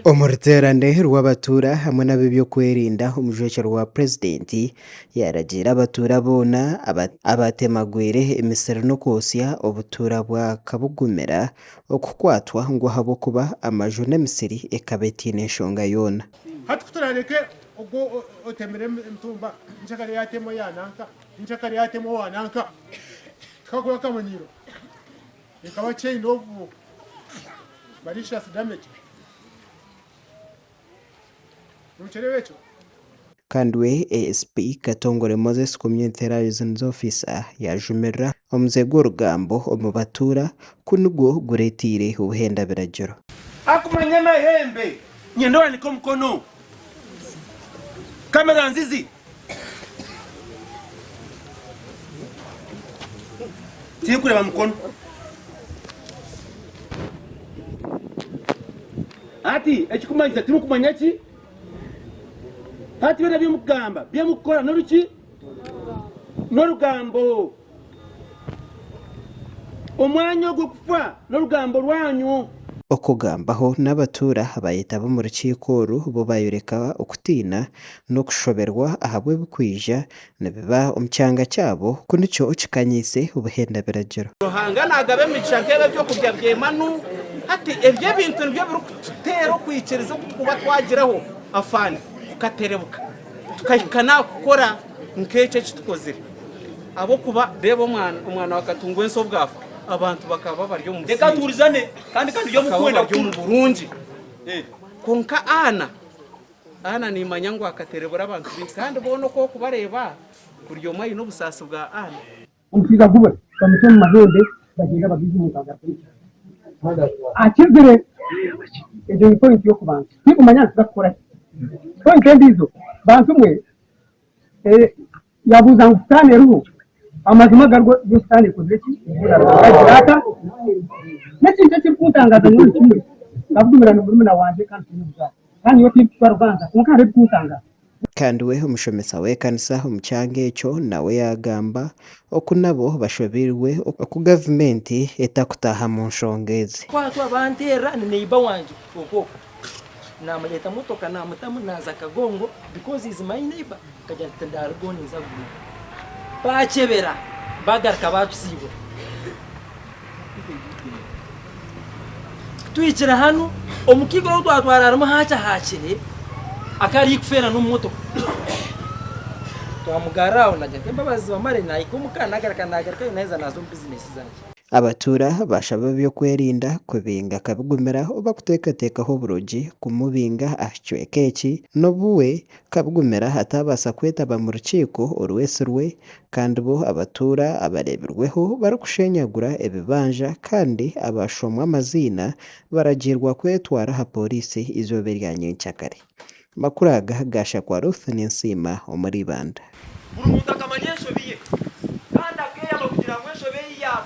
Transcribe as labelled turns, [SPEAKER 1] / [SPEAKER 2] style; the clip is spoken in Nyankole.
[SPEAKER 1] Omu ruteerane rw'abatuura hamwe n'ab'eby'okwerinda, omujwekyerwa wa Purezidenti yaaragiira abatuura boona abatemagwire emisiri n'okwotsya obutuura bwa Kabugumira okukwatwa ngu ahabw'okuba amaju n'emisiri ekaba etaine nshonga yoona.
[SPEAKER 2] Hati ku turaareke ogwo otemire emitumba, nkyakare yaatema oya nanka, nkyakare yaatema owa nanka, tikakuba akamanyiiro. Ekaba chain of malicious damage. Nokireeba ekyo?
[SPEAKER 1] Kandi we ASP Katongole Moses Community Liaisons Officer yaajumirira omuze gw'orugambo omu batuura ku nigwo gureeteire obuhenda biragiro.
[SPEAKER 3] Akumanya amahembe nyenda owanike omukono kamera nzizi. Tinkureba mukono. Hati ekikumanyisa timukumanya ki? Hati byona byomukugamba byomukukora noruki? Norugambo. Omwanya ogwo kufa n'orugambo rwanyu.
[SPEAKER 1] Okugambaho n'abatuura abaayetaba omu rukiiko oru bo baayoreka okutiina n'okushoberwa ahabw'ebikwija nibiba omu kyanga kyabo ku nikyo kikanyiise obuhenda biragiro.
[SPEAKER 4] Ruhanga naagaba emigisha nk'ebi eby'okurya by'emanu. Hati ebyo ebintu nibyo birikututeera okwikiriza oku turikuba twagiraho afande kukaterebuka tukahika n'aha kukora nk'ekyo eki tukozire. Ahabw'okuba reeba omwana, omwana wa Katungwensi obu afa, abantu bakaba bari omu
[SPEAKER 5] Reka
[SPEAKER 4] busingye,
[SPEAKER 5] tuhurizane kandi kandi
[SPEAKER 4] bakaba
[SPEAKER 5] omukwenda
[SPEAKER 4] bari omu burungi. Kwonka Ana, Ana nimanya ngu akaterebura abantu baingi kandi boona oku orikubareeba, buri omwe aine obusaasi bwa Ana.
[SPEAKER 6] Omushaija gubura, bamuta omu mahembe bagyenda bagaiha omuntu agaruka omu kyaro. Akizire, egyo ni point y'okubanza. Tinkumanya nituza kukora ki. Point endiijo, bantu mwe, Yaabuuza ngu, Sitaane eriho? Amazima agariho yo Sitaane ekozire ki? Agira ata? N'ekintu ekirikuntangaaza nyowe ni kimwe, nkabugumira na murumuna wangye kandi twine obuzaare. Kandi nyowe tindikucwa rubanja, kwonka hariho ebikuntangaaza.
[SPEAKER 1] Kandi we omushomesa w'ekanisa omu kyanga ekyo nawe yaagamba oku nabo bashobeirwe oku gavumenti etakutaaha mu nshonga ezi.
[SPEAKER 7] Kwatwa banteerera ni neighbour wangye kwonka okwo. Namureeta motoka namutamu naaza Kagongo because is my neighbour nkagira nti tindarugaho ninza Gulu. Baakyebera baagaruka baatusiibura. Kutuhikira hanu omukiga ou twatwara harimu haakya haakire akaba ari kufeera n'omu motoka. Twamugarura aho nagira nti embabazi zibamare naahika omuka nagaruka nagarukayo naheza naaza omu bizinesi zangye.
[SPEAKER 1] Abatuura baashaba ab'eby'okwerinda kubinga Kabigumira oba kuteekateekaho oburogi kumubinga aha kicweka eki n'obu we Kabigumira ataabaasa kwetaba mu rukiiko orwetsirwe kandi bo abatuura abareebirweho barikushenyagura ebibanja kandi abashomwa amaziina baragiirwa kwetwara aha pooriisi eizooba erya nyenkyakare. Amakuru aga gaashakwa Ruth Ninsiima omuri Ibanda.
[SPEAKER 5] Buri muntu akamanya enshobi ye, kandi akeeyama kugira ngu enshobi ei yaakora.